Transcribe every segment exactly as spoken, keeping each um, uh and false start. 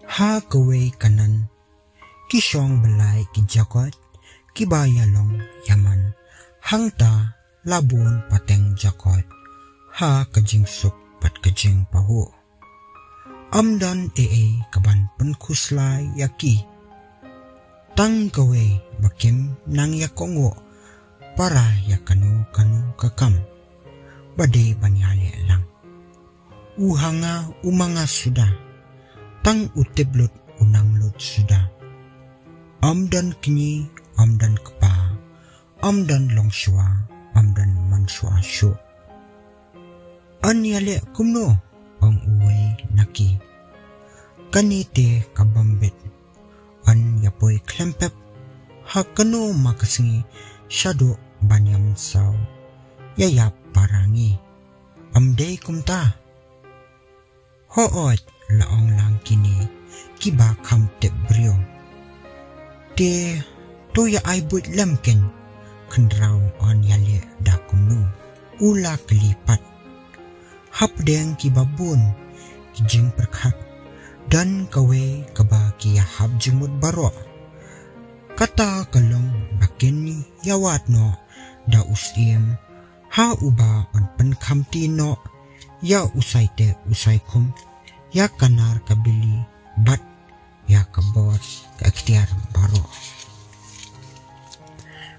Ha kawei ka nan, ki shong ba lai ki jaka, kiba ïalong ïaman, hangta la bun pateng jaka, ha ka jingsuk bad ka jingpahuh. Ym don ei ei kaban pynkhuslai ïa ki. Tang kawei ba kim nang ïa kohnguh, para ïa kano kano ka kam, ba dei ban ïaleh lang. U ha nga, u ma nga suda, tang u tip lut, u nang lut suda. Ym don kñi, ym don kpa, ym don longshuwa, ym don manshuwa shuh. Yn ïaleh kumno, ong uwei na ki. Kane te ka bym bit. Yn ïa poi khlem pep ha kano ma ka sngi shaduh ban ïa mynsaw, ïa ïap para ngi. Ym dei kumta. Hooid, la ong lang kine kiba kham tip briew. Te to ïa ai buit lem kein, khynraw yn ïaleh da kumno, u la kylli pat. Hapdeng kiba bun ki jingpyrkhat, don kawei kaba ki ïa hap jingmut baroh. Kata ka long ba kin ïa wad noh da u syiem, ha uba yn pynkhamti noh ïa u saitek u saikhum, ïa ka nar ka bili, bad ïa ka bor ka iktiar baroh.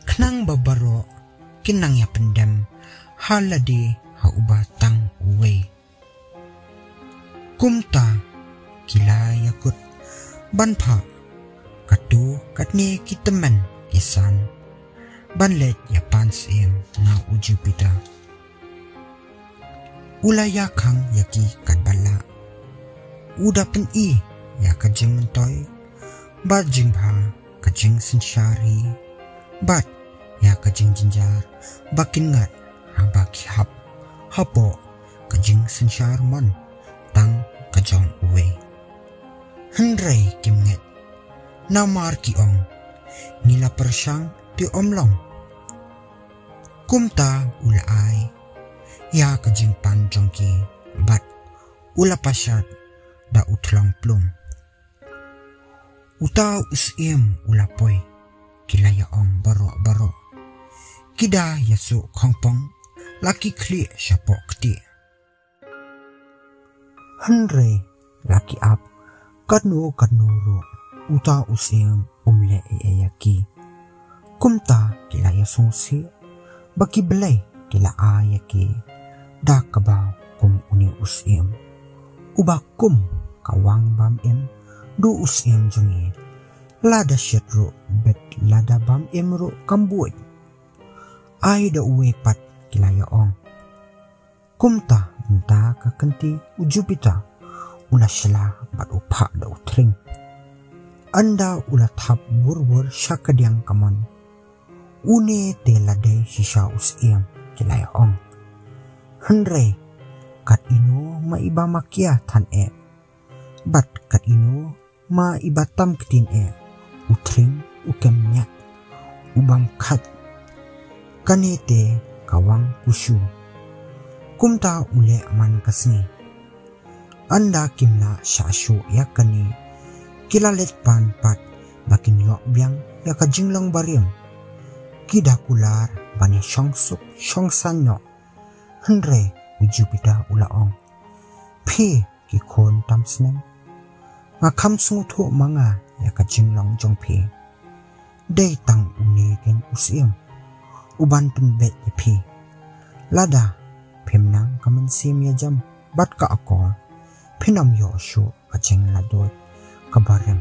Khnang ba baroh kin nang ïa pyndem ha lade ha uba tang uwei. Kumta ki la ïa kut ban phah katto katne ki tymmen ki san ban leit ïa pan syiem na u Jupiter. U la ïa khang ïa ki katba lah. U da pyni ïa ka jingmyntoi bad jingbha ka jingsynshar hi, bad ïa ka jingjynjar ba kin ngat haba ki hap hapoh ka jingsynshar mon tang ka jong uwei. Hynrei kim ngeit, namar ki ong, ngi la pyrshang te ym long. Kumta u la ai ïa ka jingpan jong ki, bad u la pashat da u thlong plum. Uta u syiem u la poi, ki la ïa ong baroh baroh. Ki da ïa suh khongpong, la ki khlieh shapoh kti. Hynrei la ki ap katno katno ruh, uta u syiem um leh ei ei ïa ki. Kumta ki la ïa sngewsih ba ki blei ki la ai ïa ki da kaba kum une u syiem, uba kum ka wang bam im du u syiem jong ngi. Lada shit ruh bad lada bam im ruh kam buit. Ai da uwei pat, ki la ïa ong. Kumta mynta ka kynti u Jupiter u la shla bad u phah da u thring. Ynda u la thap wur wur sha ka diang ka mon, une te la dei shisha u syiem, ki la ïa ong. Hynrei kat ino ma iba makia than eh, bad kat ino ma iba tam ktien eh, u thring u kem ñiat, u bam khat. Kane te ka wang kushu. Kumta u leh man ka sngi. Ynda kim lah shah shuh ïa kane, ki la leit pan pat ba kin ïoh biang ïa ka jinglong barim. Ki da kular ban ïa shong suk shong saiñ noh. Hynrei u Jupiter u la ong. Phi ki khun tam snem, nga kham sngewthuh ma nga ïa ka jinglong jong phi. Dei tang une kein u syiem uban pynbeit ïa phi. Lada phim nang ka mynsiem ïa jam bad ka akor, phin ym ïoh shuh ka jinglaitluid kaba rem